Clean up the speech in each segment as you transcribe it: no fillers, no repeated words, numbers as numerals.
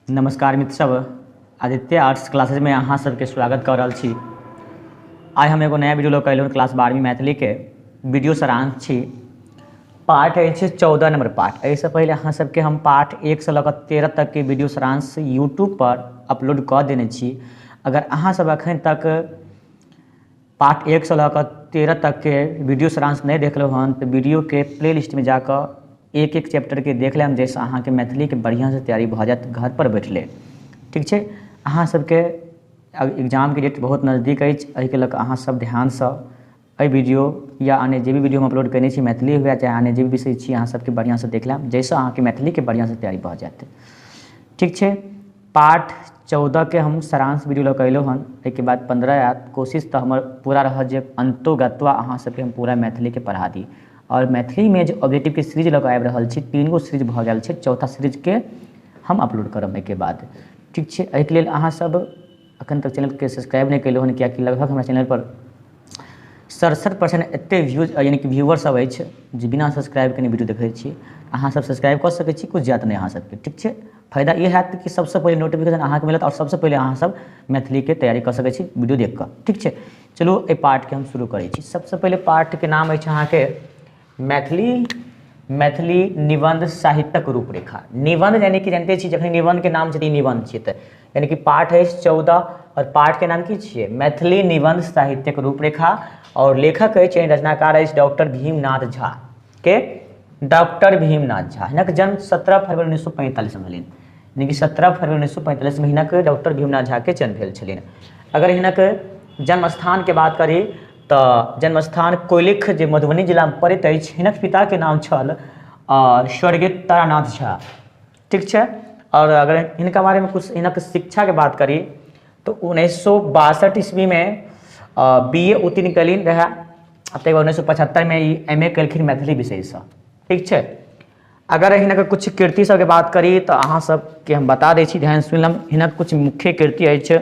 नमस्कार मित्र सब, आदित्य आर्ट्स क्लासेजमे अहाँ सबके स्वागत कऽ रहल छी। आइ हम एगो नया वीडियो लऽ कऽ एलहुँ क्लास 12वीं मैथिलीके वीडियो सारांश छी। पाठ अछि 14 नंबर पाठ। एहिसँ पहिले अहाँ सबके हम पाठ 1 सँ लऽ कऽ 13 तकके वीडियो सारांश यूट्यूबपर अपलोड कऽ देने छी। अगर अहाँ सब एखन तक पार्ट 1 सँ लऽ कऽ 13 तकके वीडियो सारांश नहि देखलहुँ हन तऽ वीडियोके प्ले लिस्टमे जाकऽ एक एक चैप्टरके देख लेब, जाहिसँ अहाँके मैथिलीके बढ़िआँसँ तैयारी भऽ जायत घर पर बैठले। ठीक छै, अहाँ सबके एग्जामके डेट बहुत नजदीक अछि, एहिके लऽ कऽ अहाँ सब ध्यानसँ एहि वीडियो या अन्य जे भी वीडियो हम अपलोड कयने छी, मैथिली हुए चाहे अन्य जे भी विषय छी, अहाँ सबके बढ़िआँसँ देख लेब, जाहिसँ अहाँके मैथिलीके बढ़िआँसँ तैयारी भऽ जायत। ठीक छै, पाठ 14 के हम सारांश वीडियो लऽ कऽ अयलहुँ हन। एहिके बाद 15 आयत। कोशिश तऽ हमर पूरा रहत जे अन्तोगत्वा अहाँ सबके हम पूरा मैथिलीके पढ़ा दी। आओर मैथिलीमे जे ऑब्जेक्टिवके सीरीज लऽ कऽ आबि रहल छी, 3 गो सीरीज भऽ गेल छै, चौथा सीरीजके हम अपलोड करब एहिके बाद। ठीक छै, एहिके लेल अहाँ सब एखन तक चैनलके सब्सक्राइब नहि केलहुँ हन, कियाकि लगभग हमरा चैनलपर 67% एते व्यूज यानी कि व्यूअर सब अछि जे बिना सब्सक्राइब केने वीडियो देखै छी। अहाँ सब सब्सक्राइब कऽ सकै छी, किछु जायत नहि अहाँ सबके। ठीक छै, फायदा ई हैत कि सबसँ पहिले नोटिफिकेशन अहाँके मिलत आओर सबसँ पहिले अहाँ सब मैथिलीके तैयारी कऽ सकै छी वीडियो देख कऽ। ठीक छै, चलू एहि पाठके हम शुरू करै छी। सबसँ पहिले पाठके नाम अछि अहाँके मैथिली मैथिली निबंध साहित्यक रूपरेखा। निबंध यानी कि जानते छी, जखन निबंध के नाम छै तऽ ई निबंध छियै, तऽ यानी कि पाठ अछि 14 और पाठ के नाम की छियै? मैथिली निबंध साहित्यक रूपरेखा। और लेखक अछि यानी रचनाकार अछि डॉक्टर भीमनाथ झा के। डॉक्टर भीमनाथ झा, हिनक जन्म 17 फरवरी 1945 में भेलनि, यानी कि 17 फरवरी 1945 में हिनक डॉक्टर भीमनाथ झा के जन्म भेल छलनि। अगर हिनक जन्म स्थान के बात करी तऽ जन्म स्थान कोइलिख जे मधुबनी जिलामे पड़ैत अछि। हिनक पिताके नाम छल स्वर्गीय तारानाथ झा। ठीक छै, आओर अगर हिनका बारेमे कुछ हिनक शिक्षाके बात करी तऽ 1962 ईस्वीमे बी ए उत्तीर्ण कयलनि रहए, आ ताहिके बाद 1975मे ई एम ए केलखिन मैथिली विषयसँ। ठीक छै, अगर हिनक कुछ कृति सबके बात करी तऽ अहाँ सबके हम बता दै छी, ध्यान सुनि लेब। हिनक कुछ मुख्य कृति अछि,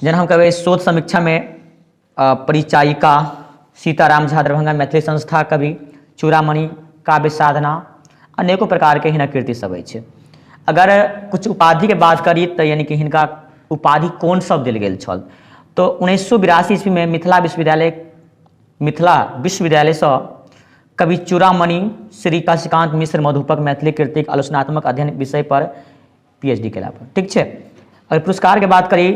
जेना हम कहबै शोध समीक्षामे परिचायिका, सीताराम झा दरभंगा मैथिली संस्था कवि, चूड़ामणि काव्य साधना, अनेको प्रकारके हिनक कृति सब अछि। अगर कुछ उपाधिके बात करी तऽ यानी कि हिनका उपाधि कोन सब देल गेल छल, तऽ 1982 ईस्वीमे मिथिला विश्वविद्यालयसँ कवि चूड़ामणि श्री काशीकांत मिश्र मधुपक मैथिली कृतिक आलोचनात्मक अध्ययन विषय पर पीएचडी केला पर। ठीक छै, अगर पुरस्कारके बात करी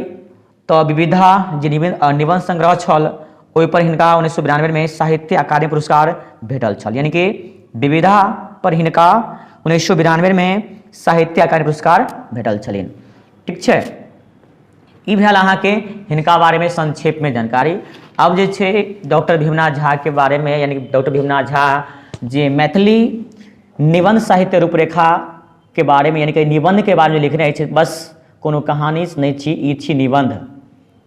तऽ विविधा जे निबंध संग्रह छल ओहिपर हिनका 1992मे साहित्य अकादमी पुरस्कार भेटल छल, यानी कि विविधा पर हिनका 1992मे साहित्य अकादमी पुरस्कार भेटल छलनि। ठीक छै, ई भेल अहाँके हिनका बारेमे संक्षेपमे जानकारी। अब जे छै डॉक्टर भीमनाथ झा के बारेमे, यानी कि डॉक्टर भीमनाथ झा जे मैथिली निबंध साहित्य रूपरेखा के बारेमे यानी कि निबंधके बारेमे लिखने अछि, बस कोनो कहानी नहि छी, ई छी निबंध।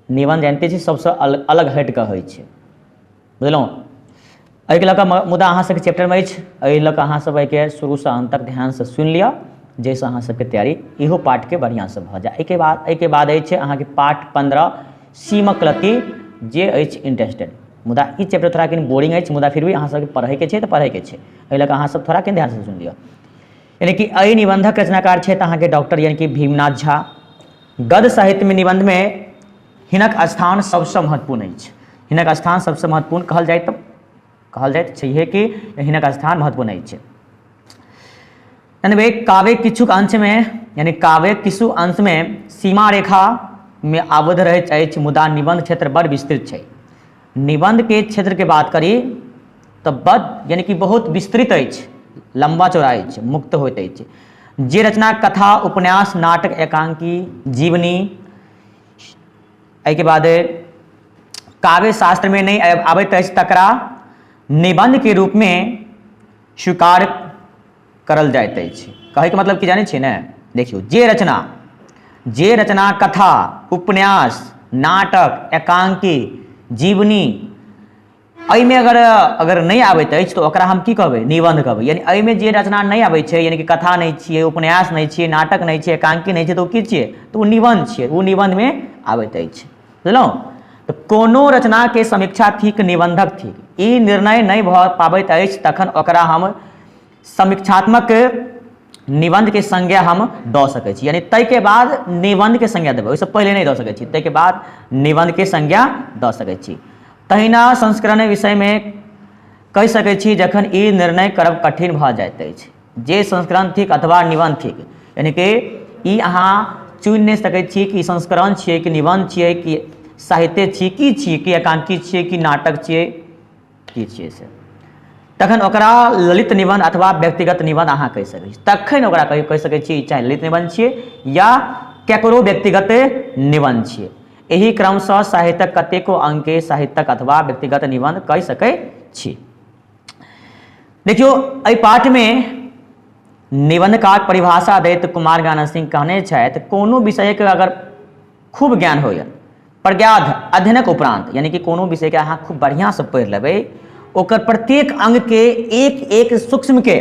निबंध जानिते छी सबसँ अलग हटि कऽ होइ छै, बुझलहुँ? एहिके लऽ कऽ मुदा अहाँ सबके चैप्टरमे अछि, एहि लऽ कऽ अहाँ सब एहिके शुरूसँ अन्त तक ध्यानसँ सुनि लिअ, जाहिसँ अहाँ सबके तैयारी इहो पाठके बढ़िआँसँ भऽ जाय। एहिके बाद अछि अहाँके पाठ 15 सीमक लत्ती, जे अछि इंटरेस्टेड। मुदा ई चैप्टर थोड़ा कनि बोरिंग अछि, मुदा फिर भी अहाँ सबके पढ़ैके छै तऽ पढ़ैके छै, एहि लऽ कऽ अहाँ सब थोड़ा कनि ध्यानसँ सुनि लिअ। यानी कि एहि निबंधक रचनाकार छथि अहाँके डॉक्टर यानी कि भीमनाथ झा। गद्य साहित्यमे निबंधमे हिनक स्थान सबसँ महत्वपूर्ण अछि। हिनक स्थान सबसँ महत्वपूर्ण कहल जाय तऽ कहल जाइत छैहे कि हिनक स्थान महत्वपूर्ण अछि। यानी काव्य किछु अंशमे यानी काव्य किछु अंशमे सीमा रेखा मे आबद्ध रहैत अछि, मुदा निबंध क्षेत्र बड़ विस्तृत छै। निबंधके क्षेत्रके बात करी तऽ बड यानी कि बहुत विस्तृत अछि, लम्बा चौड़ा अछि, मुक्त होइत अछि। जे रचना कथा, उपन्यास, नाटक, एकांकी, जीवनी, एहिके बाद काव्य शास्त्रमे नहि आबैत अछि, तकरा निबंधके रूपमे स्वीकार करल जाइत अछि। कहैके मतलब की जानै छियै ने? देखियौ, जे रचना कथा, उपन्यास, नाटक, एकांकी, जीवनी एहिमे अगर अगर नहि आबैत अछि तऽ ओकरा हम की कहबै? निबन्ध कहबै। यानी एहिमे जे रचना नहि आबै छै, यानी कि कथा नहि छियै, उपन्यास नहि छियै, नाटक नहि छियै, एकांकी नहि छियै, तऽ ओ की छियै? तऽ ओ निबन्ध छियै, ओ निबन्धमे आबैत अछि। बुझलहुँ? तऽ कोनो रचनाके समीक्षा थिक निबन्धक थिक, ई निर्णय नहि भऽ पाबैत अछि, तखन ओकरा हम समीक्षात्मक निबंधके संज्ञा हम दऽ सकै छी, यानी ताहिके बाद निबंधके संज्ञा देबै, ओहिसँ पहिले नहि दऽ सकै छी, ताहिके बाद निबंधके संज्ञा दऽ सकै छी। तहिना संस्करण विषयमे कहि सकै छी जखन ई निर्णय करब कठिन भऽ जाइत अछि जे संस्करण थिक अथवा निबंध थिक, यानी कि ई अहाँ चुनि नहि सकै छी कि संस्करण छियै कि निबंध छियै कि साहित्य छियै की छियै, कि एकांकी छियै कि नाटक छियै की छियै से, तखन ओकरा ललित निबंध अथवा व्यक्तिगत निबंध अहाँ कहि सकै छी। तखन ओकरा कहि सकै छी चाहे ललित निबंध छियै या केकरो व्यक्तिगत निबंध छियै। एहि क्रमसँ साहित्यक कतेको अंगके साहित्यक अथवा व्यक्तिगत निबंध कहि सकै छी। देखियौ एहि पाठमे निबंधकार परिभाषा दैत कुमार ज्ञान सिंह कहने छथि कोनो विषयके अगर खूब ज्ञान होइए प्रज्ञाध अध्ययनक उपरांत, यानी कि कोनो विषयके अहाँ खूब बढ़िआँसँ पढ़ि लेबै, ओकर प्रत्येक अंगके एक एक सूक्ष्मके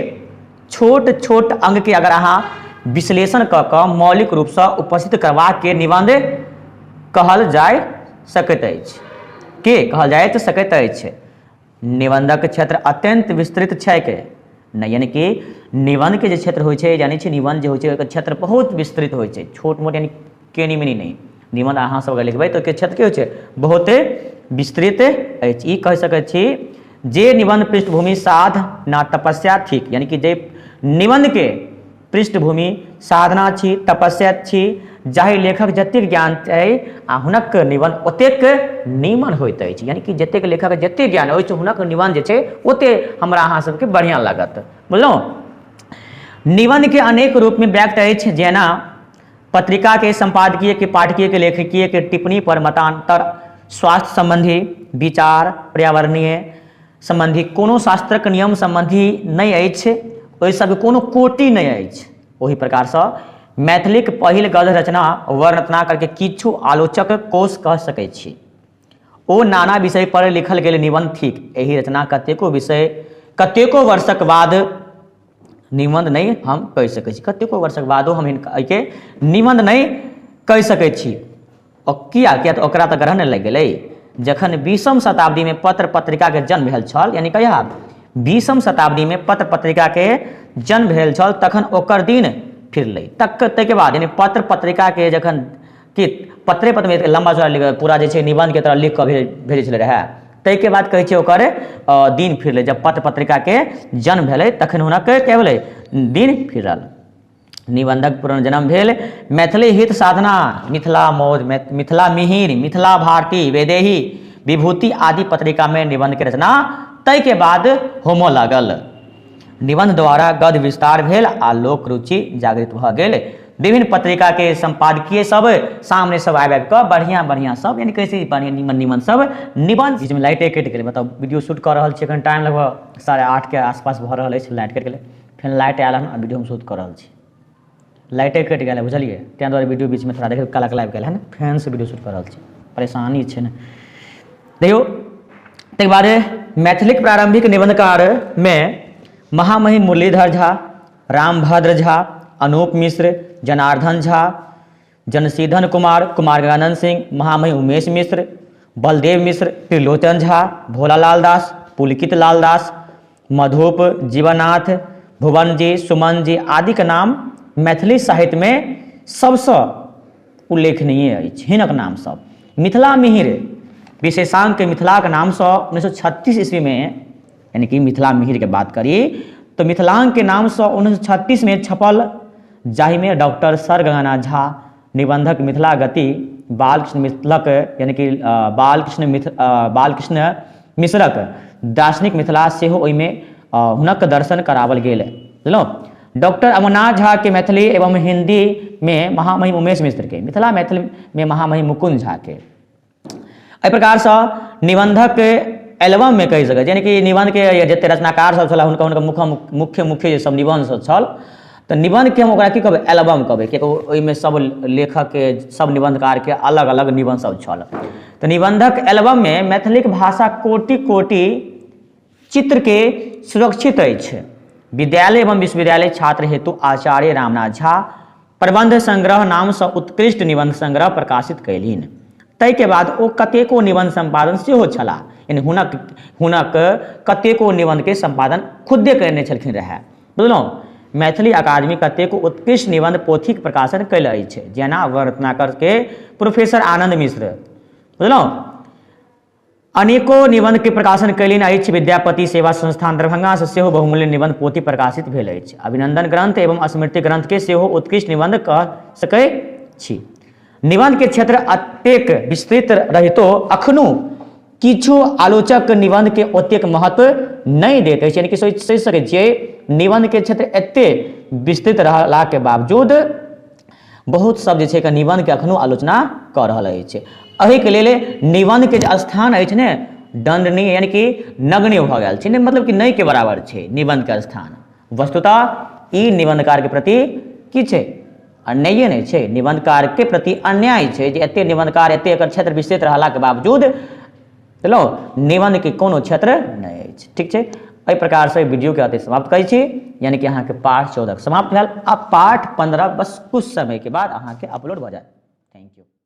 छोट छोट अंगके अगर अहाँ विश्लेषण कऽ कऽ मौलिक रूपसँ उपस्थित करबाके निबंध कहल जाय सकैत अछि, के कहल जाइत सकैत अछि। निबंधक क्षेत्र अत्यंत विस्तृत छैक नहि, यानी कि निबंधके जे क्षेत्र होइ छै, जानै छी निबंध जे होइ छै ओकर क्षेत्र बहुत विस्तृत होइ छै, छोट मोट यानी केनी मेनी नहि। निबंध अहाँ सब अगर लिखबै तऽ ओहिके क्षेत्र की होइ छै, बहुते विस्तृत अछि। ई कहि सकै छी जे निबंध पृष्ठभूमि साधना तपस्या थिक, यानी कि जे निबंधके पृष्ठभूमि साधना छी, तपस्या छी, जाहि लेखक जतेक ज्ञान छै आ हुनक निबंध ओतेक नीमन होइत अछि, यानी कि जतेक लेखक जतेक ज्ञान अछि हुनक निबंध जे छै ओतेक हमरा अहाँ सबके बढ़िआँ लागत। बुझलहुँ? निबंधके अनेक रूपमे व्यक्त अछि, जेना पत्रिका के संपादकीय के पाठकीय के लेखकीय के टिप्पणी पर मतांतर, स्वास्थ्य संबंधी विचार, पर्यावरणीय संबंधी कोनो शास्त्रक नियम संबंधी नहि अछि, ओहि सबके कोनो कोटि नहि अछि। ओहि प्रकारसँ मैथिलीक पहिल गद्य रचना वर्णरत्नाकर के किछु आलोचक कोश कह सकैत छी। ओ नाना विषय पर लिखल गेल निबंध थिक। एहि रचना कतेको विषय कतेको वर्षक बाद निबंध नहि हम कहि सकै छी, कतेको वर्षक बादो हम हिनका एहिके निबंध नहि कहि सकै छी। किया? किया तऽ ओकरा तऽ ग्रहण लागि गेलै। जखन 20म शताब्दीमे पत्र पत्रिकाके जन्म भेल छल, यानी कहिया? 20म शताब्दीमे पत्र पत्रिकाके जन्म भेल छल, तखन ओकर दिन फिरलै। तक ताहिके बाद यानी पत्र पत्रिकाके जखन कि पत्रे पत्रमे लम्बा चौड़ा पूरा जे छै निबन्धके तरह लिख कऽ भेजै छलै रहए, ताहिके बाद कहै छै ओकर दिन फिरलै। जब पत्र पत्रिकाके जन्म भेलै तखन हुनक क्या भेलै? दिन फिरल। निबंधक पुनर्जन्म भेल। मैथिली हित साधना, मिथिला मौज, मिथिला मिहिर, मिथिला भारती, वैदेही, विभूति आदि पत्रिकामे निबंधके रचना ताहिके बाद होमऽ लागल। निबंध द्वारा गद्य विस्तार भेल आ लोक रुचि जागृत भऽ गेल। विभिन्न पत्रिकाके संपादकीय सब सामने सब आबि आबि कऽ बढ़िआँ बढ़िआँ सब, यानी कहै छै बढ़िआँ निमन निमन सब निबंध। बीचमे लाइटे कटि गेलै, मतलब वीडियो शूट कऽ रहल छी एखन टाइम लगभग 8:30 के आसपास भऽ रहल अछि, लाइट कटि गेलै, फेर लाइट आयल हन आ वीडियो हम शूट कऽ रहल छी। लाइटे कटि गेल बुझलियै, ताहि दुआरे वीडियो बीचमे थोड़ा देखियौ काला काला आबि गेल हन, फैनसँ वीडियो शूट कऽ रहल छी, परेशानी छै ने। देखियौ ताहिके बाद मैथिलीक प्रारम्भिक निबंधकारमे महामहिम मुरलीधर झा, रामभद्र झा, अनूप मिश्र, जनार्दन झा, जनसीधन कुमार, कुमार गंगानंद सिंह, महामहिम उमेश मिश्र, बलदेव मिश्र, त्रिलोचन झा, भोलालाल दास, पुलकित लाल दास, मधुप, जीवनाथ, भुवन जी, सुमन जी आदिके नाम मैथिली साहित्यमे सबसँ उल्लेखनीय अछि। हिनक नाम सब मिथिला मिहिर विशेषांक मिथिलाक नामसँ 1936 ईस्वीमे, यानी कि मिथिला मिहिरके बात करी तऽ मिथिलांकके नामसँ 1936मे छपल, जाहिमे डॉक्टर सर गंगानाथ झा निबंधक मिथिला गति, बालकृष्ण मिथिलक यानी कि बालकृष्ण मिश्रक दार्शनिक मिथिला सेहो ओहिमे हुनक दर्शन कराओल गेल। बुझलहुँ? डॉक्टर अमरनाथ झा के मैथिली एवं हिंदी में महामहिम उमेश मिश्र के, मिथिला मैथिली में महामहिम मुकुंद झा के। एहि प्रकारसँ निबंधक एल्बममे कहि सकै छी, यानी कि निबंधके जते रचनाकार सब छलाह हुनका हुनका मुख्य मुख्य मुख्य जे सब निबंध सब छल, तऽ निबंधके हम ओकरा की कहबै? एल्बम कहबै, किएकि ओहिमे सब लेखकके सब निबंधकारके अलग अलग निबंध सब छल। तऽ निबंधक एल्बममे मैथिलीक भाषा कोटि कोटि चित्रके सुरक्षित अछि। विद्यालय एवं विश्वविद्यालय छात्र हेतु आचार्य रामनाथ झा प्रबंध संग्रह नामसँ उत्कृष्ट निबंध संग्रह प्रकाशित कयलनि। ताहिके बाद ओ कतेको निबंध सम्पादन सेहो छलाह, यानी हुनक हुनक कतेको निबंधके सम्पादन खुदे कयने छलखिन रहए। बुझलहुँ? मैथिली अकादमी कतेको उत्कृष्ट निबंध पोथीक प्रकाशन कयल अछि, जेना वर्णरत्नाकर के प्रोफेसर आनंद मिश्र। बुझलहुँ? अनेको निबंध के प्रकाशन कयलनि अछि। विद्यापति सेवा संस्थान दरभंगा से सेहो बहुमूल्य निबंध पोथी प्रकाशित भेल अछि। अभिनंदन ग्रंथ एवं स्मृति ग्रंथ के सेहो उत्कृष्ट निबंध कह सकै छी। निबंध के क्षेत्र अतेक विस्तृत रहितो अखनो किछु आलोचक निबंध के ओतेक महत्व नहि दैत अछि। यानी कि सोचि सकै छियै, निबंध के क्षेत्र एते विस्तृत रहला के बावजूद बहुत सब जे छै निबंध के अखनो आलोचना कऽ रहल अछि। एहिके लेल निबंध के जे स्थान अछि ने, दंडनीय यानी कि नगण्य भऽ गेल छै, मतलब कि नहि के बराबर छै निबंध के स्थान। वस्तुतः ई निबंधकार के प्रति की छै? अन्याये नहि छै? निबंधकार के प्रति अन्याय छै जे एते निबंधकार, एते एकर क्षेत्र विस्तृत रहलाके बावजूद बुझलहुँ निबंधके कोनो क्षेत्र नहि अछि। ठीक छै, एहि प्रकारसँ वीडियोके अतः समाप्त करै छी। यानी कि अहाँके पाठ 14 समाप्त भेल आ पाठ 15 बस कुछ समयके बाद अहाँके अपलोड भऽ जायत। Thank you.